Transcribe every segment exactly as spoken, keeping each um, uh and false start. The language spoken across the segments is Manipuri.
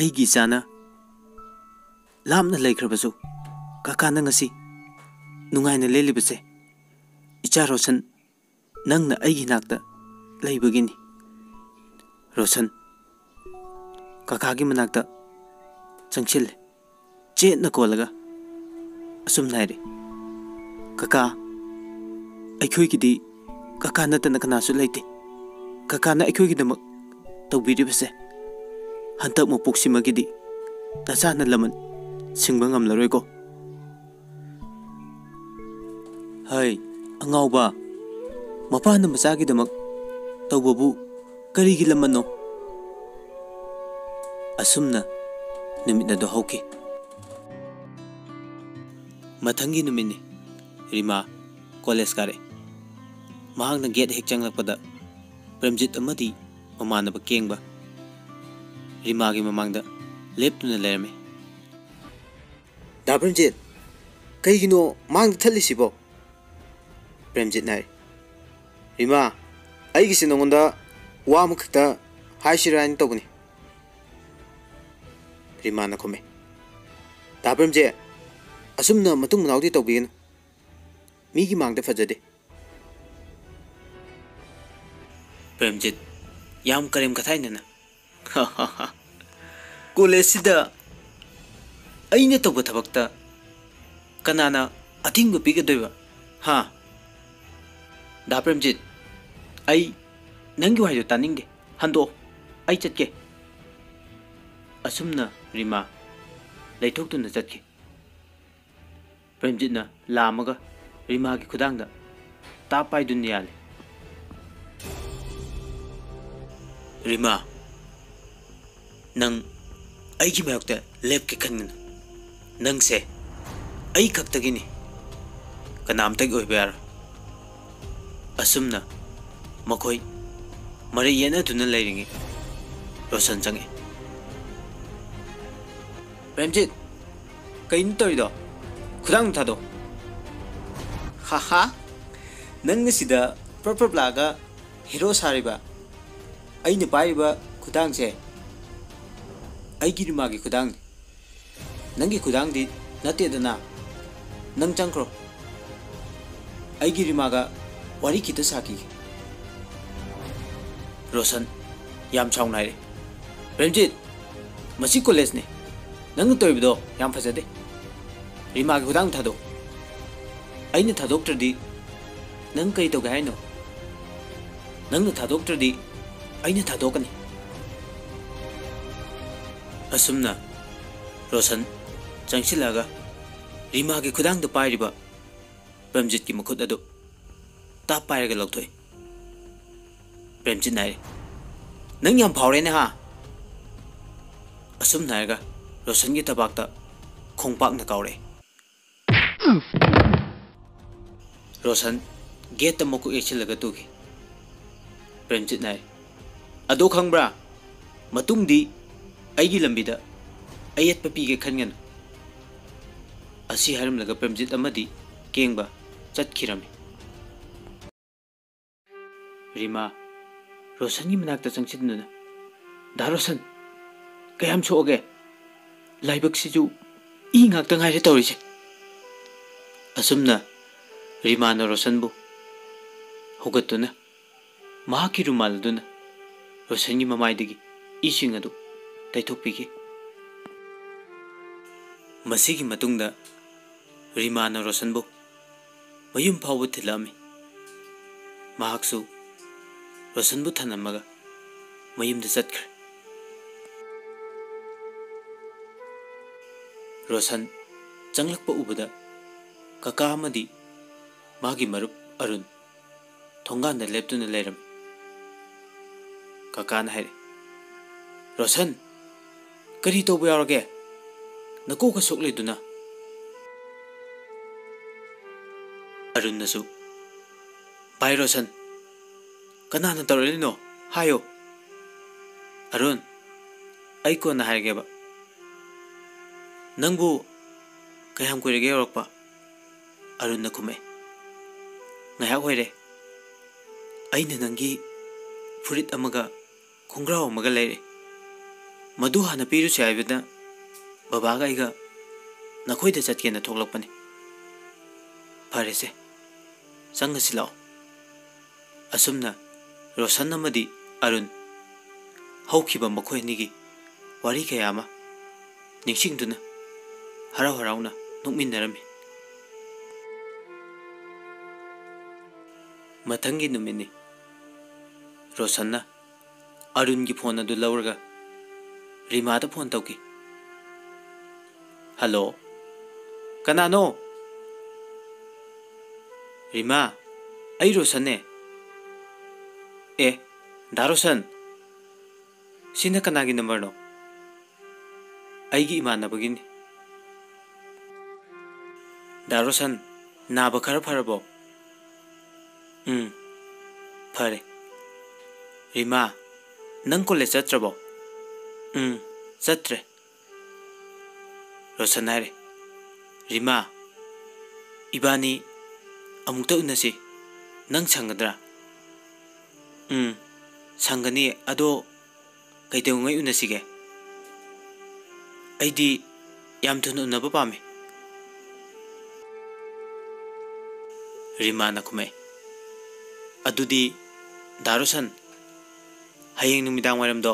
ꯑꯩꯒꯤ ꯏꯆꯥꯅ ꯂꯥꯞꯅ ꯂꯩꯈ꯭ꯔꯕꯁꯨ, ꯀꯀꯥꯅ ꯉꯁꯤ ꯅꯨꯡꯉꯥꯏꯅ ꯂꯦꯜꯂꯤꯕꯁꯦ, ꯏꯆꯥ ꯔꯣꯁꯟ, ꯅꯪꯅ ꯑꯩꯒꯤ ꯅꯥꯛꯇ ꯂꯩꯕꯒꯤꯅꯤ꯫ ꯔꯣꯁꯟ ꯀꯀꯥꯒꯤ ꯃꯅꯥꯛꯇ ꯆꯪꯁꯤꯜꯂꯦ꯫ ꯆꯦꯠꯅ ꯀꯣꯜꯂꯒ ꯑꯁꯨꯝꯅ ꯍꯥꯏꯔꯦ, "ꯀꯀꯥ, ꯑꯩꯈꯣꯏꯒꯤꯗꯤ ꯀꯀꯥ ꯅꯠꯇꯅ ꯀꯅꯥꯁꯨ ꯂꯩꯇꯦ꯫ ꯀꯀꯥꯅ ꯑꯩꯈꯣꯏꯒꯤꯗꯃꯛ ꯇꯧꯕꯤꯔꯤꯕꯁꯦ ꯍꯟꯗꯛ ꯃꯄꯣꯛꯁꯤꯃꯒꯤꯗꯤ ꯅꯆꯥꯅ ꯂꯃꯟ ꯁꯤꯡꯕ ꯉꯝꯂꯔꯣꯏꯀꯣ꯫" "ꯍꯩ, ꯑꯉꯥꯎꯕ, ꯃꯄꯥꯅ ꯃꯆꯥꯒꯤꯗꯃꯛ ꯇꯧꯕꯕꯨ ꯀꯔꯤꯒꯤ ꯂꯃꯟꯅꯣ?" ꯑꯁꯨꯝꯅ ꯅꯨꯃꯤꯠ ꯑꯗꯨ ꯍꯧꯈꯤ꯫ ꯃꯊꯪꯒꯤ ꯅꯨꯃꯤꯠꯅꯤ꯫ ꯔꯤꯃꯥ ꯀꯣꯂꯦꯖ ꯀꯥꯔꯛꯏ꯫ ꯃꯍꯥꯛꯅ ꯒꯦꯠ ꯍꯦꯛ ꯆꯪꯂꯛꯄꯗ ꯄ꯭ꯔꯦꯝꯖꯤꯠ ꯑꯃꯗꯤ ꯃꯃꯥꯟꯅꯕ ꯀꯦꯡꯕ ꯔꯤꯃꯥꯒꯤ ꯃꯃꯥꯡꯗ ꯂꯦꯞꯇꯨꯅ ꯂꯩꯔꯝꯃꯤ꯫ "ꯗꯥ ꯄ꯭ꯔꯦꯝꯖꯤꯠ, ꯀꯩꯒꯤꯅꯣ ꯃꯥꯡꯗ ꯊꯠꯂꯤꯁꯤꯕꯣ?" ꯄ꯭ꯔꯦꯝꯖꯤꯠꯅ ꯍꯥꯏ꯫ "ꯔꯤꯃꯥ, ꯑꯩꯒꯤꯁꯦ ꯅꯉꯣꯟꯗ ꯋꯥ ꯑꯃꯈꯛꯇ ꯍꯥꯏꯁꯤꯔꯥ ꯍꯥꯏꯅ ꯇꯧꯕꯅꯤ꯫" ꯔꯤꯃꯥꯅ ꯈꯨꯝꯃꯤ꯫ "ꯗꯥ ꯄ꯭ꯔꯦꯝꯖꯤꯠ, ꯑꯁꯨꯝꯅ ꯃꯇꯨꯡ ꯃꯅꯥꯎꯗꯤ ꯇꯧꯕꯤꯒꯅꯨ꯫ ꯃꯤꯒꯤ ꯃꯥꯡꯗ ꯐꯖꯗꯦ꯫" ꯄ꯭ꯔꯦꯝꯖꯤꯠ ꯌꯥꯝ ꯀꯔꯦꯝ ꯀꯊꯥꯏꯅꯅ, "ꯀꯣꯂꯦꯖꯁꯤꯗ ꯑꯩꯅ ꯇꯧꯕ ꯊꯕꯛꯇ ꯀꯅꯥꯅ ꯑꯊꯤꯡꯕ ꯄꯤꯒꯗꯣꯏꯕ? ꯍꯥ? ꯗꯥ ꯄ꯭ꯔꯦꯝꯖꯤꯠ, ꯑꯩ ꯅꯪꯒꯤ ꯋꯥꯍꯩꯗꯣ ꯇꯥꯅꯤꯡꯗꯦ꯫ ꯍꯟꯗꯣꯛꯑꯣ, ꯑꯩ ꯆꯠꯀꯦ꯫" ꯑꯁꯨꯝꯅ ꯔꯤꯃꯥ ꯂꯩꯊꯣꯛꯇꯨꯅ ꯆꯠꯈꯤ꯫ ꯄ꯭ꯔꯦꯝꯖꯤꯠꯅ ꯂꯥꯝꯃꯒ ꯔꯤꯃꯥꯒꯤ ꯈꯨꯗꯥꯡꯗ ꯇꯥꯞ ꯄꯥꯏꯗꯨꯅ ꯌꯥꯜꯂꯤ꯫ "ꯔꯤꯃꯥ, ꯅꯪ ꯑꯩꯒꯤ ꯃꯥꯌꯣꯛꯇ ꯂꯦꯞꯀꯦ ꯈꯟꯒꯅꯨ꯫ ꯅꯪꯁꯦ ꯑꯩ ꯈꯛꯇꯒꯤꯅꯤ, ꯀꯅꯥꯝꯇꯒꯤ ꯑꯣꯏꯕ ꯌꯥꯔꯣꯏ꯫" ꯑꯁꯨꯝꯅ ꯃꯈꯣꯏ ꯃꯔꯩ ꯌꯦꯠꯅꯗꯨꯅ ꯂꯩꯔꯤꯉꯩ ꯔꯣꯁꯟ ꯆꯪꯉꯛꯏ꯫ "ꯄ꯭ꯔꯦꯝꯖꯤꯠ, ꯀꯩꯅꯣ ꯇꯧꯔꯤꯗꯣ? ꯈꯨꯗꯥꯡꯗꯣ ꯊꯥꯗꯣꯛ꯫" "ꯍꯥ ꯍꯥ, ꯅꯪꯅ ꯁꯤꯗ ꯄ꯭ꯔꯞ ꯄ꯭ꯔꯞ ꯂꯥꯛꯑꯒ ꯍꯦꯔꯣ ꯁꯥꯔꯤꯕ? ꯑꯩꯅ ꯄꯥꯏꯔꯤꯕ ꯈꯨꯗꯥꯡꯁꯦ ꯑꯩꯒꯤ ꯔꯤꯃꯥꯒꯤ ꯈꯨꯗꯥꯡꯅꯤ꯫ ꯅꯪꯒꯤ ꯈꯨꯗꯥꯡꯗꯤ ꯅꯠꯇꯦꯗꯅ꯫ ꯅꯪ ꯆꯪꯈ꯭ꯔꯣ꯫ ꯑꯩꯒꯤ ꯔꯤꯃꯥꯒ ꯋꯥꯔꯤ ꯈꯤꯇ ꯁꯥꯈꯤꯒꯦ꯫ ꯔꯣꯁꯟ ꯌꯥꯝ ꯁꯥꯎꯅ ꯍꯥꯏꯔꯦ, "ꯄ꯭ꯔꯦꯝꯖꯤꯠ, ꯃꯁꯤ ꯀꯣꯂꯦꯖꯅꯤ꯫ ꯅꯪꯅ ꯇꯧꯔꯤꯕꯗꯣ ꯌꯥꯝ ꯐꯖꯗꯦ꯫ ꯔꯤꯃꯥꯒꯤ ꯈꯨꯗꯥꯡ ꯊꯥꯗꯣꯛ꯫ ꯑꯩꯅ ꯊꯥꯗꯣꯛꯇ꯭ꯔꯗꯤ ꯅꯪ ꯀꯔꯤ ꯇꯧꯒꯦ ꯍꯥꯏꯅꯣ? ꯅꯪꯅ ꯊꯥꯗꯣꯛꯇ꯭ꯔꯗꯤ ꯑꯩꯅ ꯊꯥꯗꯣꯛꯀꯅꯤ꯫" ꯑꯁꯨꯝꯅ ꯔꯣꯁꯟ ꯆꯪꯁꯤꯜꯂꯛꯑꯒ ꯔꯤꯃꯥꯒꯤ ꯈꯨꯗꯥꯡꯗ ꯄꯥꯏꯔꯤꯕ ꯄ꯭ꯔꯦꯝꯖꯤꯠꯀꯤ ꯃꯈꯨꯠ ꯑꯗꯨ ꯇꯥꯞ ꯄꯥꯏꯔꯒ ꯂꯧꯊꯣꯛꯏ꯫ ꯄ꯭ꯔꯦꯝꯖꯤꯠꯅ ꯍꯥꯏꯔꯤ, "ꯅꯪ ꯌꯥꯝ ꯐꯥꯎꯔꯦꯅꯦ ꯍꯥ?" ꯑꯁꯨꯝꯅ ꯍꯥꯏꯔꯒ ꯔꯣꯁꯟꯒꯤ ꯊꯕꯥꯛꯇ ꯈꯣꯡꯄꯥꯛꯅ ꯀꯥꯎꯔꯛꯏ꯫ ꯔꯣꯁꯟ ꯒꯦꯠꯇ ꯃꯀꯣꯛ ꯌꯩꯁꯤꯜꯂꯒ ꯇꯨꯈꯤ꯫ ꯄ꯭ꯔꯦꯝꯖꯤꯠꯅ ꯍꯥꯏ, "ꯑꯗꯣ ꯈꯪꯕ꯭ꯔꯥ? ꯃꯇꯨꯡꯗꯤ ꯑꯩꯒꯤ ꯂꯝꯕꯤꯗ ꯑꯌꯦꯠꯄ ꯄꯤꯒꯦ ꯈꯟꯒꯅꯨ꯫" ꯑꯁꯤ ꯍꯥꯏꯔꯝꯂꯒ ꯄ꯭ꯔꯦꯝꯖꯤꯠ ꯑꯃꯗꯤ ꯀꯦꯡꯕ ꯆꯠꯈꯤꯔꯝꯃꯤ꯫ ꯔꯤꯃꯥ ꯔꯣꯁꯟꯒꯤ ꯃꯅꯥꯛꯇ ꯆꯪꯁꯤꯟꯗꯨꯅ, "ꯗꯥ ꯔꯣꯁꯟ, ꯀꯌꯥꯝ ꯁꯣꯛꯑꯒꯦ? ꯂꯥꯏꯕꯛꯁꯤꯁꯨ ꯏ ꯉꯥꯛꯇ ꯉꯥꯏꯔꯦ ꯇꯧꯔꯤꯁꯦ꯫" ꯑꯁꯨꯝꯅ ꯔꯤꯃꯥꯅ ꯔꯣꯁꯟꯕꯨ ꯍꯧꯒꯠꯇꯨꯅ ꯃꯍꯥꯛꯀꯤ ꯔꯨꯃꯥꯜ ꯑꯗꯨꯅ ꯔꯣꯁꯟꯒꯤ ꯃꯃꯥꯏꯗꯒꯤ ꯏꯁꯤꯡ ꯑꯗꯨ ꯇꯩꯊꯣꯛꯄꯤꯈꯤ꯫ ꯃꯁꯤꯒꯤ ꯃꯇꯨꯡꯗ ꯔꯤꯃꯥꯅ ꯔꯣꯁꯟꯕꯨ ꯃꯌꯨꯝ ꯐꯥꯎꯕ ꯊꯤꯜꯂꯛꯑꯝꯃꯤ꯫ ꯃꯍꯥꯛꯁꯨ ꯔꯣꯁꯟꯕꯨ ꯊꯅꯝꯃꯒ ꯃꯌꯨꯝꯗ ꯆꯠꯈ꯭ꯔꯦ꯫ ꯔꯣꯁꯟ ꯆꯪꯂꯛꯄ ꯎꯕꯗ ꯀꯀꯥ ꯑꯃꯗꯤ ꯃꯥꯒꯤ ꯃꯔꯨꯞ ꯑꯔꯨꯟ ꯊꯣꯡꯒꯥꯟꯗ ꯂꯦꯞꯇꯨꯅ ꯂꯩꯔꯝꯃꯤ꯫ ꯀꯀꯥꯅ ꯍꯥꯏꯔꯛꯏ, "ꯔꯣꯁꯟ, ꯀꯔꯤ ꯇꯧꯕ ꯌꯥꯎꯔꯒꯦ? ꯅꯀꯣꯛꯀ ꯁꯣꯛꯂꯤꯗꯨꯅ?" ꯑꯔꯨꯟꯅꯁꯨ, "ꯚꯥꯏ ꯔꯣꯁꯟ, ꯀꯅꯥꯅ ꯇꯧꯔꯛꯂꯤꯅꯣ? ꯍꯥꯏꯌꯣ꯫" "ꯑꯔꯨꯟ, ꯑꯩ ꯀꯣꯟꯅ ꯍꯥꯏꯔꯒꯦꯕ꯫ ꯅꯪꯕꯨ ꯀꯌꯥꯝ ꯀꯨꯏꯔꯒꯦ ꯌꯧꯔꯛꯄ?" ꯑꯔꯨꯟꯅ ꯈꯨꯝꯃꯛꯑꯦ, "ꯉꯥꯏꯍꯥꯛ ꯑꯣꯏꯔꯦ꯫ ꯑꯩꯅ ꯅꯪꯒꯤ ꯐꯨꯔꯤꯠ ꯑꯃꯒ ꯈꯣꯡꯒ꯭ꯔꯥꯎ ꯑꯃꯒ ꯂꯩꯔꯛꯑꯦ꯫ "ꯃꯗꯨ ꯍꯥꯟꯅ ꯄꯤꯔꯨꯁꯤ ꯍꯥꯏꯕꯗ ꯕꯕꯥꯒ ꯑꯩꯒ ꯅꯈꯣꯏꯗ ꯆꯠꯀꯦꯅ ꯊꯣꯛꯂꯛꯄꯅꯤ꯫ ꯐꯔꯦꯁꯦ, ꯆꯪꯉꯁꯤ ꯂꯥꯛꯑꯣ꯫" ꯑꯁꯨꯝꯅ ꯔꯣꯁꯟ ꯑꯃꯗꯤ ꯑꯔꯨꯟ ꯍꯧꯈꯤꯕ ꯃꯈꯣꯏ ꯑꯅꯤꯒꯤ ꯋꯥꯔꯤ ꯀꯌꯥ ꯑꯃ ꯅꯤꯡꯁꯤꯡꯗꯨꯅ ꯍꯔꯥꯎ ꯍꯔꯥꯎꯅ ꯅꯣꯛꯃꯤꯟꯅꯔꯝꯃꯤ꯫ ꯃꯊꯪꯒꯤ ꯅꯨꯃꯤꯠꯅꯤ꯫ ꯔꯣꯁꯟꯅ ꯑꯔꯨꯟꯒꯤ ꯐꯣꯟ ꯑꯗꯨ ꯂꯧꯔꯒ ꯔꯤꯃꯥꯗ ꯐꯣꯟ ꯇꯧꯈꯤ꯫ "ꯍꯜꯂꯣ, ꯀꯅꯥꯅꯣ?" "ꯔꯤꯃꯥ, ꯑꯩ ꯔꯣꯁꯟꯅꯦ꯫" "ꯑꯦ, ꯗꯥ ꯔꯣꯁꯟ, ꯁꯤꯅ ꯀꯅꯥꯒꯤ ꯅꯝꯕꯔꯅꯣ?" "ꯑꯩꯒꯤ ꯏꯃꯥꯟꯅꯕꯒꯤꯅꯤ꯫" "ꯗꯥ ꯔꯣꯁꯟ, ꯅꯥꯕ ꯈꯔ ꯐꯔꯕꯣ?" "ꯎꯝ, ꯐꯔꯦ꯫" "ꯔꯤꯃꯥ, ꯅꯪ ꯀꯣꯂꯦꯖ ꯆꯠꯇ꯭ꯔꯕꯣ?" "ꯎꯝ, ꯆꯠꯇ꯭ꯔꯦ꯫" ꯔꯣꯁꯟ ꯍꯥꯏꯔꯦ, "ꯔꯤꯃꯥ, ꯏꯕꯥꯅꯤ ꯑꯃꯨꯛꯇ ꯎꯅꯁꯤ꯫ ꯅꯪ ꯁꯪꯒꯗ꯭ꯔꯥ?" "ꯎꯝ, ꯁꯪꯒꯅꯤ꯫ ꯑꯗꯣ ꯀꯩꯗꯧꯉꯩ ꯎꯅꯁꯤꯒꯦ?" "ꯑꯩꯗꯤ ꯌꯥꯝ ꯊꯨꯅ ꯎꯅꯕ ꯄꯥꯝꯃꯤ꯫" ꯔꯤꯃꯥꯅ ꯈꯨꯝꯃꯛꯑꯦ, "ꯑꯗꯨꯗꯤ ꯗꯥ ꯔꯣꯁꯟ, ꯍꯌꯦꯡ ꯅꯨꯃꯤꯗꯥꯡ ꯋꯥꯏꯔꯝꯗꯣ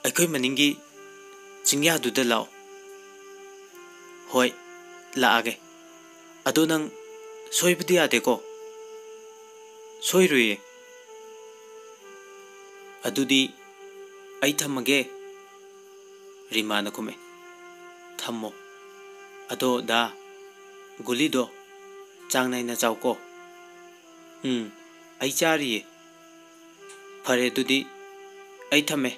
ꯑꯩꯈꯣꯏ ꯃꯅꯤꯡꯒꯤ ꯆꯤꯡꯌꯥꯗꯨꯗ ꯂꯥꯛꯑꯣ꯫" "ꯍꯣꯏ, ꯂꯥꯛꯑꯒꯦ꯫ ꯑꯗꯣ ꯅꯪ ꯁꯣꯏꯕꯗꯤ ꯌꯥꯗꯦꯀꯣ?" "ꯁꯣꯏꯔꯣꯏꯌꯦ꯫" "ꯑꯗꯨꯗꯤ ꯑꯩ ꯊꯝꯃꯒꯦ꯫" ꯔꯤꯃꯥꯅ ꯈꯨꯝꯃꯦ, "ꯊꯝꯃꯣ꯫ ꯑꯗꯣ ꯗꯥ, ꯒꯨꯂꯤꯗꯣ ꯆꯥꯡ ꯅꯥꯏꯅ ꯆꯥꯎꯀꯣ꯫" "ꯎꯝ, ꯑꯩ ꯆꯥꯔꯤꯌꯦ꯫" "ꯐꯔꯦ, ꯑꯗꯨꯗꯤ ꯑꯩ ꯊꯝꯃꯦ꯫"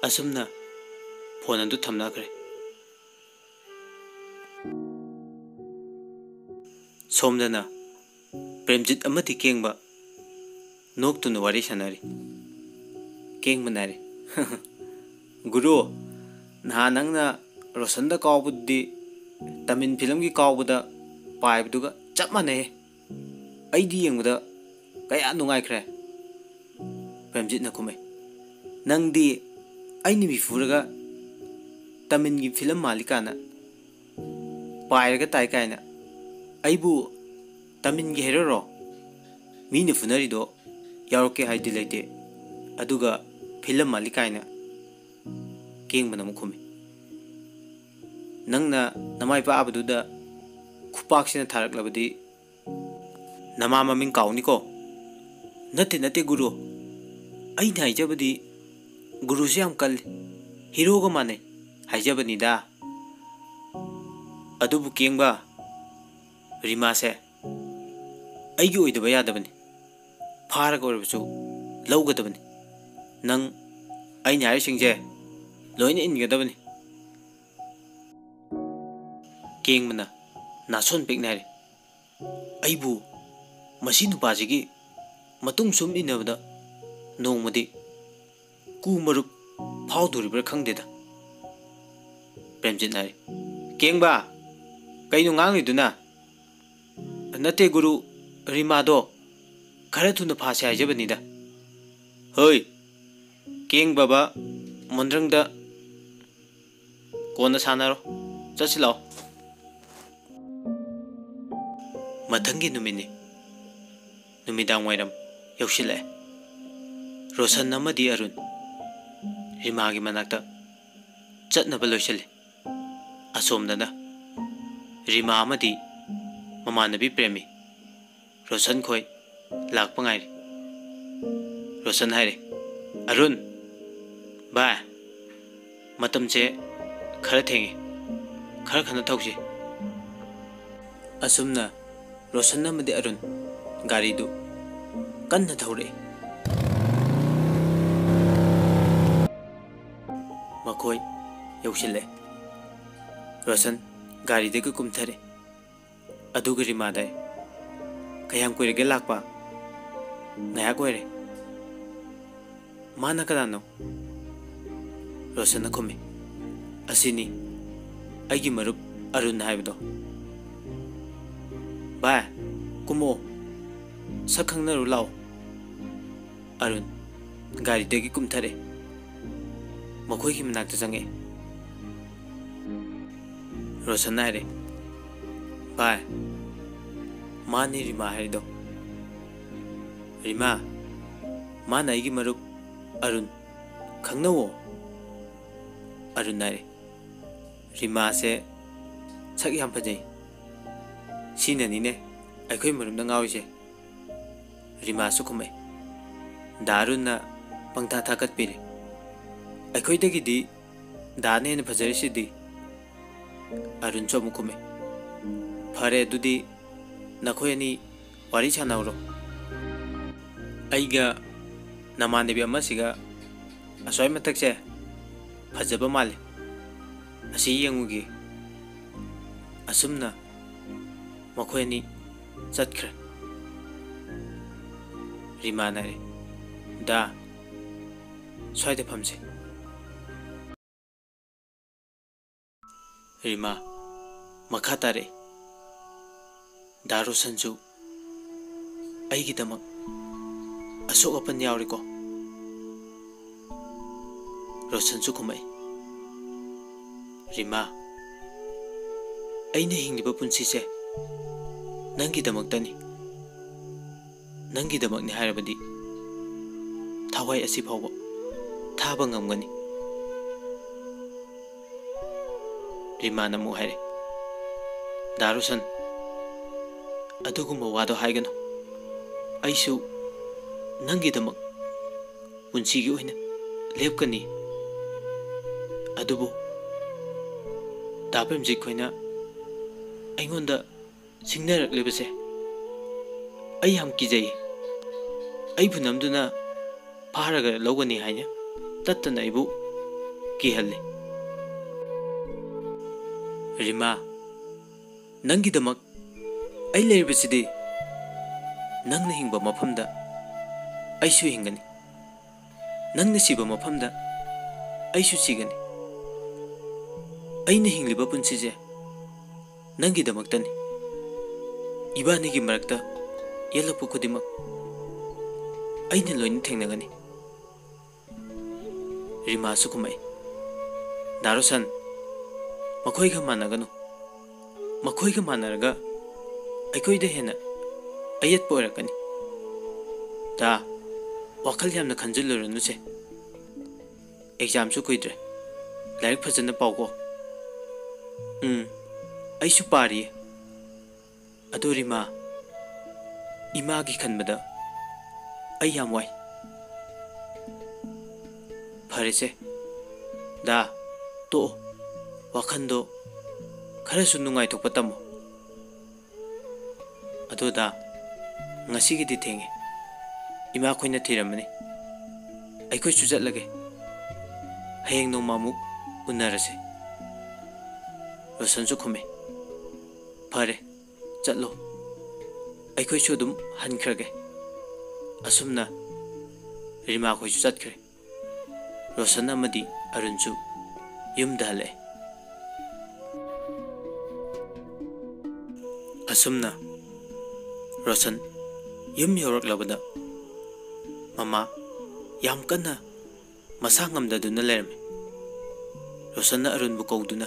ꯑꯁꯨꯝꯅ ꯐꯣꯟ ꯑꯗꯨ ꯊꯝꯅꯈ꯭ꯔꯦ꯫ ꯁꯣꯝꯗꯅ ꯄ꯭ꯔꯦꯝꯖꯤꯠ ꯑꯃꯗꯤ ꯀꯦꯡꯕ ꯅꯣꯛꯇꯨꯅ ꯋꯥꯔꯤ ꯁꯥꯟꯅꯔꯤ꯫ ꯀꯦꯡꯕꯅ ꯍꯥꯏꯔꯤ, "ꯒꯨꯔꯨ, ꯅꯍꯥꯟ ꯅꯪꯅ ꯔꯣꯁꯟꯗ ꯀꯥꯎꯕꯗꯨꯗꯤ ꯇꯥꯃꯤꯜ ꯐꯤꯂꯝꯒꯤ ꯀꯥꯎꯕꯗ ꯄꯥꯏꯕꯗꯨꯒ ꯆꯞ ꯃꯥꯟꯅꯩ꯫ ꯑꯩꯗꯤ ꯌꯦꯡꯕꯗ ꯀꯌꯥ ꯅꯨꯡꯉꯥꯏꯈ꯭ꯔꯦ꯫" ꯄ꯭ꯔꯦꯝꯖꯤꯠꯅ ꯈꯨꯝꯃꯦ, ꯅꯪꯗꯤ ꯑꯩꯅ ꯃꯤ ꯐꯨꯔꯒ ꯇꯥꯃꯤꯜꯒꯤ ꯐꯤꯂꯝ ꯃꯥꯜꯂꯤ ꯀꯥꯏꯅ ꯄꯥꯏꯔꯒ ꯇꯥꯏ ꯀꯥꯏꯅ ꯑꯩꯕꯨ ꯇꯥꯃꯤꯜꯒꯤ ꯍꯦꯔꯣꯔꯣ? ꯃꯤꯅ ꯐꯨꯅꯔꯤꯗꯣ ꯌꯥꯎꯔꯛꯀꯦ ꯍꯥꯏꯗꯤ ꯂꯩꯇꯦ, ꯑꯗꯨꯒ ꯐꯤꯂꯝ ꯃꯥꯜꯂꯤ ꯀꯥꯏꯅ꯫ ꯀꯦꯡꯕꯅ ꯑꯃꯨꯛ ꯈꯨꯝꯃꯤ, "ꯅꯪꯅ ꯅꯃꯥꯏ ꯄꯥꯛꯑꯕꯗꯨꯗ ꯈꯨꯄꯥꯛꯁꯤꯅ ꯊꯥꯔꯛꯂꯕꯗꯤ ꯅꯃꯥ ꯃꯃꯤꯡ ꯀꯥꯎꯅꯤꯀꯣ?" "ꯅꯠꯇꯦ, ꯅꯠꯇꯦ ꯒꯨꯔꯨ, ꯑꯩꯅ ꯍꯥꯏꯖꯕꯗꯤ ꯒꯨꯔꯨꯁꯦ ꯌꯥꯝ ꯀꯜꯂꯤ, ꯍꯤꯔꯣꯒ ꯃꯥꯟꯅꯩ ꯍꯥꯏꯖꯕꯅꯤꯗ꯫ ꯑꯗꯨꯕꯨ ꯀꯦꯡꯕ, ꯔꯤꯃꯥꯁꯦ ꯑꯩꯒꯤ ꯑꯣꯏꯗꯕ ꯌꯥꯗꯕꯅꯤ, ꯐꯥꯔꯒ ꯑꯣꯏꯔꯕꯁꯨ ꯂꯧꯒꯗꯕꯅꯤ꯫ ꯅꯪ ꯑꯩꯅ ꯍꯥꯏꯔꯤꯁꯤꯡꯁꯦ ꯂꯣꯏꯅ ꯏꯟꯒꯗꯕꯅꯤ꯫" ꯀꯦꯡꯕꯅ ꯅꯥꯁꯣꯟ ꯄꯤꯛꯅ ꯍꯥꯏꯔꯤ, "ꯑꯩꯕꯨ ꯃꯁꯤ ꯅꯨꯄꯥꯁꯤꯒꯤ ꯃꯇꯨꯡ ꯁꯨꯝ ꯏꯟꯅꯕꯗ ꯅꯣꯡꯃꯗꯤ ꯀꯨ ꯃꯔꯨꯞ ꯐꯥꯎꯗꯣꯔꯤꯕ꯭ꯔꯥ ꯈꯪꯗꯦꯗ꯫" ꯄ꯭ꯔꯦꯝꯖꯤꯠ ꯍꯥꯏꯔꯤ, "ꯀꯦꯡꯕ, ꯀꯩꯅꯣ ꯉꯥꯡꯂꯤꯗꯨꯅ?" "ꯅꯠꯇꯦ ꯒꯨꯔꯨ, ꯔꯤꯃꯥꯗꯣ ꯈꯔ ꯊꯨꯅ ꯐꯥꯁꯦ ꯍꯥꯏꯖꯕꯅꯤꯗ꯫" "ꯍꯣꯏ, ꯀꯦꯡꯕꯕ ꯃꯣꯟꯗ꯭ꯔꯪꯗ ꯀꯣꯟꯅ ꯁꯥꯟꯅꯔꯣ, ꯆꯠꯁꯤ ꯂꯥꯛꯑꯣ꯫" ꯃꯊꯪꯒꯤ ꯅꯨꯃꯤꯠꯅꯤ꯫ ꯅꯨꯃꯤꯗꯥꯡ ꯋꯥꯏꯔꯝ ꯌꯧꯁꯤꯜꯂꯛꯑꯦ꯫ ꯔꯣꯁꯟ ꯑꯃꯗꯤ ꯑꯔꯨꯟ ꯔꯤꯃꯥꯒꯤ ꯃꯅꯥꯛꯇ ꯆꯠꯅꯕ ꯂꯣꯏꯁꯤꯜꯂꯤ꯫ ꯑꯁꯣꯝꯗꯅ ꯔꯤꯃꯥ ꯑꯃꯗꯤ ꯃꯃꯥꯟꯅꯕꯤ ꯄ꯭ꯔꯦꯃꯤ ꯔꯣꯁꯟ ꯈꯣꯏ ꯂꯥꯛꯄ ꯉꯥꯏꯔꯤ꯫ ꯔꯣꯁꯟ ꯍꯥꯏꯔꯦ, "ꯑꯔꯨꯟ, ꯚꯥꯏ, ꯃꯇꯝꯁꯦ ꯈꯔ ꯊꯦꯡꯉꯦ, ꯈꯔ ꯈꯟꯅ ꯊꯧꯁꯤ꯫" ꯑꯁꯨꯝꯅ ꯔꯣꯁꯟ ꯑꯃꯗꯤ ꯑꯔꯨꯟ ꯒꯥꯔꯤꯗꯨ ꯀꯟꯅ ꯊꯧꯔꯛꯏ꯫ ꯃꯈꯣꯏ ꯌꯧꯁꯤꯜꯂꯛꯑꯦ꯫ ꯔꯣꯁꯟ ꯒꯥꯔꯤꯗꯒꯤ ꯀꯨꯝꯊꯔꯦ꯫ ꯑꯗꯨꯒ ꯔꯤꯃꯥꯗ, "ꯀꯌꯥꯝ ꯀꯨꯏꯔꯒꯦ ꯂꯥꯛꯄ?" "ꯉꯥꯏꯍꯥꯛ ꯑꯣꯏꯔꯦ꯫" "ꯃꯥꯅ ꯀꯅꯥꯅꯣ?" ꯔꯣꯁꯟꯅ ꯈꯨꯝꯃꯤ, "ꯑꯁꯤꯅꯤ, ꯑꯩꯒꯤ ꯃꯔꯨꯞ ꯑꯔꯨꯟ ꯍꯥꯏꯕꯗꯣ꯫" "ꯚꯥꯏ, ꯀꯨꯝꯃꯛꯑꯣ, ꯁꯛ ꯈꯪꯅꯔꯨ ꯂꯥꯛꯑꯣ꯫" ꯑꯔꯨꯟ ꯒꯥꯔꯤꯗꯒꯤ ꯀꯨꯝꯊꯔꯦ꯫ ꯃꯈꯣꯏꯒꯤ ꯃꯅꯥꯛꯇ ꯆꯪꯉꯛꯑꯦ꯫ ꯔꯣꯁꯟꯅ ꯍꯥꯏꯔꯦ, "ꯚꯥꯏ, ꯃꯥꯅꯤ ꯔꯤꯃꯥ ꯍꯥꯏꯔꯤꯗꯣ꯫ ꯔꯤꯃꯥ, ꯃꯥꯅ ꯑꯩꯒꯤ ꯃꯔꯨꯞ ꯑꯔꯨꯟ, ꯈꯪꯅꯧꯋꯣ꯫" ꯑꯔꯨꯟ ꯍꯥꯏꯔꯦ, "ꯔꯤꯃꯥꯁꯦ ꯁꯛ ꯌꯥꯝ ꯐꯖꯩ꯫ ꯁꯤꯅꯅꯤꯅꯦ ꯑꯩꯈꯣꯏ ꯃꯔꯨꯞꯅ ꯉꯥꯎꯔꯤꯁꯦ꯫" ꯔꯤꯃꯥꯁꯨ ꯈꯨꯝꯃꯛꯑꯦ꯫ ꯗꯥ ꯑꯔꯨꯟꯅ ꯄꯪꯊꯥ ꯊꯥꯒꯠꯄꯤꯔꯦ, "ꯑꯩꯈꯣꯏꯗꯒꯤꯗꯤ ꯗꯥꯅ ꯍꯦꯟꯅ ꯐꯖꯔꯤꯁꯤꯗꯤ꯫" ꯑꯔꯨꯟꯁꯨ ꯑꯃꯨꯛ ꯈꯨꯝꯃꯦ, "ꯐꯔꯦ, ꯑꯗꯨꯗꯤ ꯅꯈꯣꯏ ꯑꯅꯤ ꯋꯥꯔꯤ ꯁꯥꯟꯅꯍꯧꯔꯣ꯫ ꯑꯩꯒ ꯅꯃꯥꯟꯅꯕꯤ ꯑꯃꯁꯤꯒ ꯑꯁ꯭ꯋꯥꯏ ꯃꯊꯛꯁꯦ ꯐꯖꯕ ꯃꯥꯜꯂꯦ, ꯑꯁꯤ ꯌꯦꯡꯉꯨꯒꯦ꯫" ꯑꯁꯨꯝꯅ ꯃꯈꯣꯏ ꯑꯅꯤ ꯆꯠꯈ꯭ꯔꯦ꯫ ꯔꯤꯃꯥꯅ ꯍꯥꯏꯔꯦ, "ꯗꯥ, ꯁ꯭ꯋꯥꯏꯗ ꯐꯝꯁꯦ꯫" ꯔꯤꯃꯥ ꯃꯈꯥ ꯇꯥꯔꯛꯏ, "ꯗꯥ ꯔꯣꯁꯟꯁꯨ ꯑꯩꯒꯤꯗꯃꯛ ꯑꯁꯣꯛ ꯑꯄꯟ ꯌꯥꯎꯔꯦꯀꯣ?" ꯔꯣꯁꯟꯁꯨ ꯈꯨꯝꯃꯛꯏ, "ꯔꯤꯃꯥ, ꯑꯩꯅ ꯍꯤꯡꯂꯤꯕ ꯄꯨꯟꯁꯤꯁꯦ ꯅꯪꯒꯤꯗꯃꯛꯇꯅꯤ꯫ ꯅꯪꯒꯤꯗꯃꯛꯅꯤ ꯍꯥꯏꯔꯕꯗꯤ ꯊꯋꯥꯏ ꯑꯁꯤ ꯐꯥꯎꯕ ꯊꯥꯕ ꯉꯝꯒꯅꯤ꯫" ꯔꯤꯃꯥꯅ ꯑꯃꯨꯛ ꯍꯥꯏꯔꯦ, "ꯗꯥ ꯔꯣꯁꯟ, ꯑꯗꯨꯒꯨꯝꯕ ꯋꯥꯗꯣ ꯍꯥꯏꯒꯅꯨ꯫ ꯑꯩꯁꯨ ꯅꯪꯒꯤꯗꯃꯛ ꯄꯨꯟꯁꯤꯒꯤ ꯑꯣꯏꯅ ꯂꯦꯞꯀꯅꯤ꯫ ꯑꯗꯨꯕꯨ ꯗꯥ ꯄ꯭ꯔꯦꯝꯖꯤꯠ ꯈꯣꯏꯅ ꯑꯩꯉꯣꯟꯗ ꯁꯤꯡꯅꯔꯛꯂꯤꯕꯁꯦ ꯑꯩ ꯌꯥꯝ ꯀꯤꯖꯩ꯫ ꯑꯩꯕꯨ ꯅꯝꯗꯨꯅ ꯐꯥꯔꯒ ꯂꯧꯒꯅꯤ ꯍꯥꯏꯅ ꯇꯠꯇꯅ ꯑꯩꯕꯨ ꯀꯤꯍꯜꯂꯤ꯫" ꯔꯤꯃꯥ, ꯅꯪꯒꯤꯗꯃꯛ ꯑꯩ ꯂꯩꯔꯤꯕꯁꯤꯗꯤ꯫ ꯅꯪꯅ ꯍꯤꯡꯕ ꯃꯐꯝꯗ ꯑꯩꯁꯨ ꯍꯤꯡꯒꯅꯤ꯫ ꯅꯪꯅ ꯁꯤꯕ ꯃꯐꯝꯗ ꯑꯩꯁꯨ ꯁꯤꯒꯅꯤ꯫ ꯑꯩꯅ ꯍꯤꯡꯂꯤꯕ ꯄꯨꯟꯁꯤꯁꯦ ꯅꯪꯒꯤꯗꯃꯛꯇꯅꯤ꯫ ꯏꯕꯥꯅꯤꯒꯤ ꯃꯔꯛꯇ ꯌꯦꯜꯂꯛꯄ ꯈꯨꯗꯤꯡꯃꯛ ꯑꯩꯅ ꯂꯣꯏꯅ ꯊꯦꯡꯅꯒꯅꯤ꯫ ꯔꯤꯃꯥꯁꯨ ꯈꯨꯝꯃꯛꯏ, "ꯗꯥ ꯔꯣꯁꯟ, ꯃꯈꯣꯏꯒ ꯃꯥꯟꯅꯒꯅꯨ꯫ ꯃꯈꯣꯏꯒ ꯃꯥꯟꯅꯔꯒ ꯑꯩꯈꯣꯏꯗ ꯍꯦꯟꯅ ꯑꯌꯦꯠꯄ ꯑꯣꯏꯔꯛꯀꯅꯤ꯫ ꯗꯥ, ꯋꯥꯈꯜ ꯌꯥꯝꯅ ꯈꯟꯖꯤꯜꯂꯨꯔꯅꯨꯁꯦ꯫ ꯑꯦꯛꯖꯥꯝꯁꯨ ꯀꯨꯏꯗ꯭ꯔꯦ꯫ ꯂꯥꯏꯔꯤꯛ ꯐꯖꯅ ꯄꯥꯎꯀꯣ꯫" "ꯎꯝ, ꯑꯩꯁꯨ ꯄꯥꯔꯤꯌꯦ꯫ ꯑꯗꯣ ꯔꯤꯃꯥ, ꯏꯃꯥꯒꯤ ꯈꯟꯕꯗ ꯑꯩ ꯌꯥꯝ ꯋꯥꯏ꯫" "ꯐꯔꯦꯁꯦ, ꯗꯥ, ꯇꯣꯛꯑꯣ꯫ ꯋꯥꯈꯜꯗꯣ ꯈꯔꯁꯨ ꯅꯨꯡꯉꯥꯏꯊꯣꯛꯄ ꯇꯝꯃꯣ꯫ ꯑꯗꯣ ꯗꯥ, ꯉꯁꯤꯒꯤꯗꯤ ꯊꯦꯡꯉꯦ꯫ ꯏꯃꯥꯈꯣꯏꯅ ꯊꯤꯔꯝꯃꯅꯤ꯫ ꯑꯩꯈꯣꯏꯁꯨ ꯆꯠꯂꯒꯦ꯫ ꯍꯌꯦꯡ ꯅꯣꯡꯃ ꯑꯃꯨꯛ ꯎꯅꯔꯁꯦ꯫" ꯔꯣꯁꯟꯁꯨ ꯈꯨꯝꯃꯦ, "ꯐꯔꯦ, ꯆꯠꯂꯣ꯫ ꯑꯩꯈꯣꯏꯁꯨ ꯑꯗꯨꯝ ꯍꯟꯈ꯭ꯔꯒꯦ꯫" ꯑꯁꯨꯝꯅ ꯔꯤꯃꯥꯈꯣꯏꯁꯨ ꯆꯠꯈ꯭ꯔꯦ꯫ ꯔꯣꯁꯟ ꯑꯃꯗꯤ ꯑꯔꯨꯟꯁꯨ ꯌꯨꯝꯗ ꯍꯜꯂꯛꯑꯦ꯫ ꯑꯁꯨꯝꯅ ꯔꯣꯁꯟ ꯌꯨꯝ ꯌꯧꯔꯛꯂꯕꯗ ꯃꯃꯥ ꯌꯥꯝ ꯀꯟꯅ ꯃꯁꯥ ꯉꯝꯗꯗꯨꯅ ꯂꯩꯔꯝꯃꯤ꯫ ꯔꯣꯁꯟꯅ ꯑꯔꯨꯟꯕꯨ ꯀꯧꯗꯨꯅ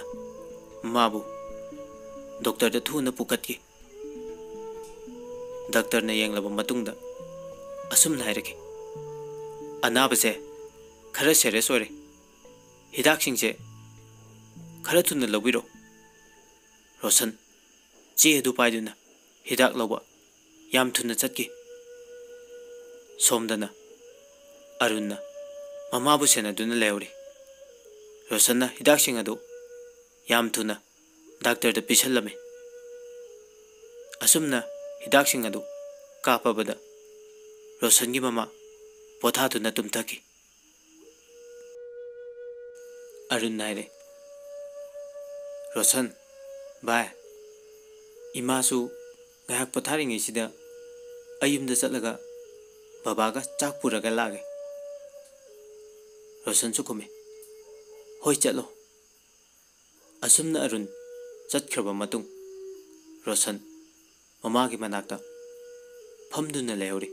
ꯃꯃꯥꯕꯨ ꯗꯣꯛꯇꯔꯗ ꯊꯨꯅ ꯄꯨꯈꯠꯈꯤ꯫ ꯗꯥꯛꯇꯔꯅ ꯌꯦꯡꯂꯕ ꯃꯇꯨꯡꯗ ꯑꯁꯨꯝꯅ ꯍꯥꯏꯔꯛꯈꯤ, "ꯑꯅꯥꯕꯁꯦ ꯈꯔ ꯁꯦꯔꯤꯌꯁ ꯑꯣꯏꯔꯦ꯫ ꯍꯤꯗꯥꯛꯁꯤꯡꯁꯦ ꯈꯔ ꯊꯨꯅ ꯂꯧꯕꯤꯔꯣ꯫" ꯔꯣꯁꯟ ꯆꯦ ꯑꯗꯨ ꯄꯥꯏꯗꯨꯅ ꯍꯤꯗꯥꯛ ꯂꯧꯕ ꯌꯥꯝ ꯊꯨꯅ ꯆꯠꯈꯤ꯫ ꯁꯣꯝꯗꯅ ꯑꯔꯨꯟꯅ ꯃꯃꯥꯕꯨ ꯁꯦꯟꯅꯗꯨꯅ ꯂꯩꯍꯧꯔꯤ꯫ ꯔꯣꯁꯟꯅ ꯍꯤꯗꯥꯛꯁꯤꯡ ꯑꯗꯨ ꯌꯥꯝ ꯊꯨꯅ ꯗꯥꯛꯇꯔꯗ ꯄꯤꯁꯜꯂꯝꯃꯤ꯫ ꯑꯁꯨꯝꯅ ꯍꯤꯗꯥꯛꯁꯤꯡ ꯑꯗꯨ ꯀꯥꯞꯄꯕꯗ ꯔꯣꯁꯟꯒꯤ ꯃꯃꯥ ꯄꯣꯊꯥꯗꯨꯅ ꯇꯨꯝꯊꯈꯤ꯫ ꯑꯔꯨꯟ ꯍꯥꯏꯔꯦ, "ꯔꯣꯁꯟ, ꯚꯥꯏ, ꯏꯃꯥꯁꯨ ꯉꯥꯏꯍꯥꯛ ꯄꯣꯊꯥꯔꯤꯉꯩꯁꯤꯗ ꯑꯩ ꯌꯨꯝꯗ ꯆꯠꯂꯒ ꯕꯕꯥꯒ ꯆꯥꯛ ꯄꯨꯔꯒ ꯂꯥꯛꯑꯒꯦ꯫" ꯔꯣꯁꯟꯁꯨ ꯈꯨꯝꯃꯤ, "ꯍꯣꯏ, ꯆꯠꯂꯣ꯫" ꯑꯁꯨꯝꯅ ꯑꯔꯨꯟ ꯆꯠꯈ꯭ꯔꯕ ꯃꯇꯨꯡ ꯔꯣꯁꯟ ꯃꯃꯥꯒꯤ ꯃꯅꯥꯛꯇ ꯐꯝꯗꯨꯅ ꯂꯩꯍꯧꯔꯤ꯫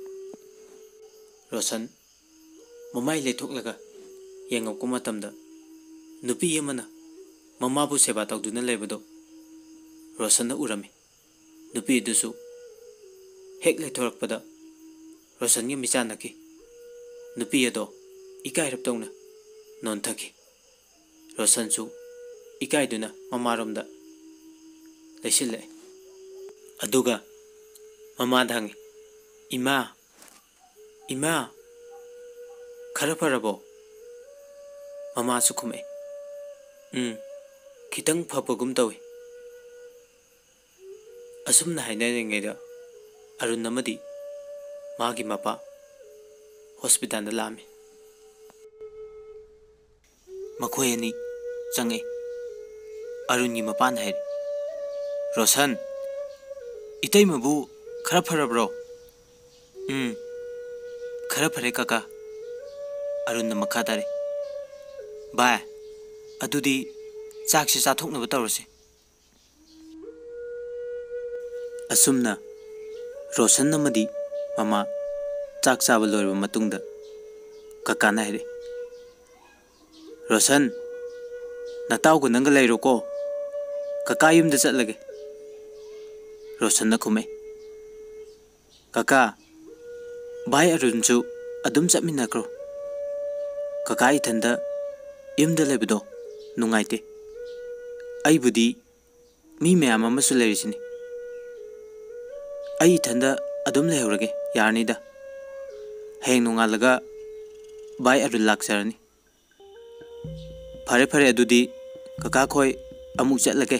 ꯔꯣꯁꯟ ꯃꯃꯥꯏ ꯂꯩꯊꯣꯛꯂꯒ ꯌꯦꯡꯉꯛꯄ ꯃꯇꯝꯗ, ꯅꯨꯄꯤ ꯑꯃꯅ ꯃꯃꯥꯕꯨ ꯁꯦꯕꯥ ꯇꯧꯗꯨꯅ ꯂꯩꯕꯗꯨ ꯔꯣꯁꯟꯅ ꯎꯔꯝꯃꯤ꯫ ꯅꯨꯄꯤ ꯑꯗꯨꯁꯨ ꯍꯦꯛ ꯂꯩꯊꯣꯔꯛꯄꯗ ꯔꯣꯁꯟꯒ ꯃꯤꯆꯥꯟꯅꯈꯤ꯫ ꯅꯨꯄꯤ ꯑꯗꯣ ꯏꯀꯥꯏꯔꯞ ꯇꯧꯅ ꯅꯣꯟꯊꯈꯤ꯫ ꯔꯣꯁꯟꯁꯨ ꯏꯀꯥꯏꯗꯨꯅ ꯃꯃꯥꯔꯣꯝꯗ ꯂꯩꯁꯤꯜꯂꯛꯑꯦ꯫ ꯑꯗꯨꯒ ꯃꯃꯥꯗ ꯍꯪꯉꯤ, "ꯏꯃꯥ, ꯏꯃꯥ, ꯈꯔ ꯐꯔꯕꯣ?" ꯃꯃꯥꯁꯨ ꯈꯨꯝꯃꯛꯑꯦ, "ꯎꯝ, ꯈꯤꯇꯪ ꯐꯕꯒꯨꯝ ꯇꯧꯏ"꯫ ꯑꯁꯨꯝꯅ ꯍꯥꯏꯅꯔꯤꯉꯩꯗ ꯑꯔꯨꯟ ꯑꯃꯗꯤ ꯃꯥꯒꯤ ꯃꯄꯥ ꯍꯣꯁꯄꯤꯇꯥꯜꯗ ꯂꯥꯛꯑꯝꯃꯤ꯫ ꯃꯈꯣꯏ ꯑꯅꯤ ꯆꯪꯉꯛꯏ꯫ ꯑꯔꯨꯟꯒꯤ ꯃꯄꯥꯅ ꯍꯥꯏꯔꯤ, "ꯔꯣꯁꯟ, ꯏꯇꯩꯃꯕꯨ ꯈꯔ ꯐꯔꯕ꯭ꯔꯣ?" "ꯎꯝ, ꯈꯔ ꯐꯔꯦ ꯀꯀꯥ"꯫ ꯑꯔꯨꯟꯅ ꯃꯈꯥ ꯇꯥꯔꯦ, "ꯚꯥꯏ, ꯑꯗꯨꯗꯤ ꯆꯥꯛꯁꯦ ꯆꯥꯊꯣꯛꯅꯕ ꯇꯧꯔꯁꯤ"꯫ ꯑꯁꯨꯝꯅ ꯔꯣꯁꯟ ꯑꯃꯗꯤ ꯃꯃꯥ ꯆꯥꯛ ꯆꯥꯕ ꯂꯣꯏꯔꯕ ꯃꯇꯨꯡꯗ ꯀꯀꯥꯅ ꯍꯥꯏꯔꯛꯏ, "ꯔꯣꯁꯟ, ꯅꯇꯥꯎꯒ ꯅꯪꯒ ꯂꯩꯔꯣꯀꯣ, ꯀꯀꯥ ꯌꯨꯝꯗ ꯆꯠꯂꯒꯦ"꯫ ꯔꯣꯁꯟꯅ ꯈꯨꯝꯃꯦ, "ꯀꯀꯥ, ꯚꯥꯏ ꯑꯔꯨꯟꯁꯨ ꯑꯗꯨꯝ ꯆꯠꯃꯤꯟꯅꯈ꯭ꯔꯣ꯫ ꯀꯀꯥ ꯏꯊꯟꯗ ꯌꯨꯝꯗ ꯂꯩꯕꯗꯣ ꯅꯨꯡꯉꯥꯏꯇꯦ꯫ ꯑꯩꯕꯨꯗꯤ ꯃꯤ ꯃꯌꯥꯝ ꯑꯃꯁꯨ ꯂꯩꯔꯤꯁꯤꯅꯤ꯫ ꯑꯩ ꯏꯊꯟꯗ ꯑꯗꯨꯝ ꯂꯩꯍꯧꯔꯒꯦ, ꯌꯥꯔꯅꯤꯗ꯫ ꯍꯌꯦꯡ ꯅꯣꯡꯉꯥꯜꯂꯒ ꯚꯥꯏ ꯑꯔꯨꯟ ꯂꯥꯛꯆꯔꯅꯤ"꯫ "ꯐꯔꯦ ꯐꯔꯦ, ꯑꯗꯨꯗꯤ ꯀꯀꯥ ꯈꯣꯏ ꯑꯃꯨꯛ ꯆꯠꯂꯒꯦ꯫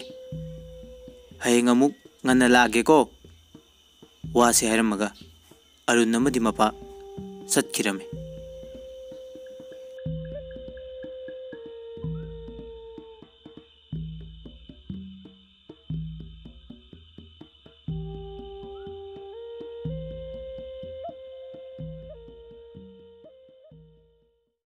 ꯍꯌꯦꯡ ꯑꯃꯨꯛ ꯉꯟꯅ ꯂꯥꯛꯑꯒꯦꯀꯣ"꯫ ꯋꯥꯁꯤ ꯍꯥꯏꯔꯝꯃꯒ ꯑꯔꯨꯟ ꯑꯃꯗꯤ ꯃꯄꯥ ꯆꯠꯈꯤꯔꯝꯃꯤ꯫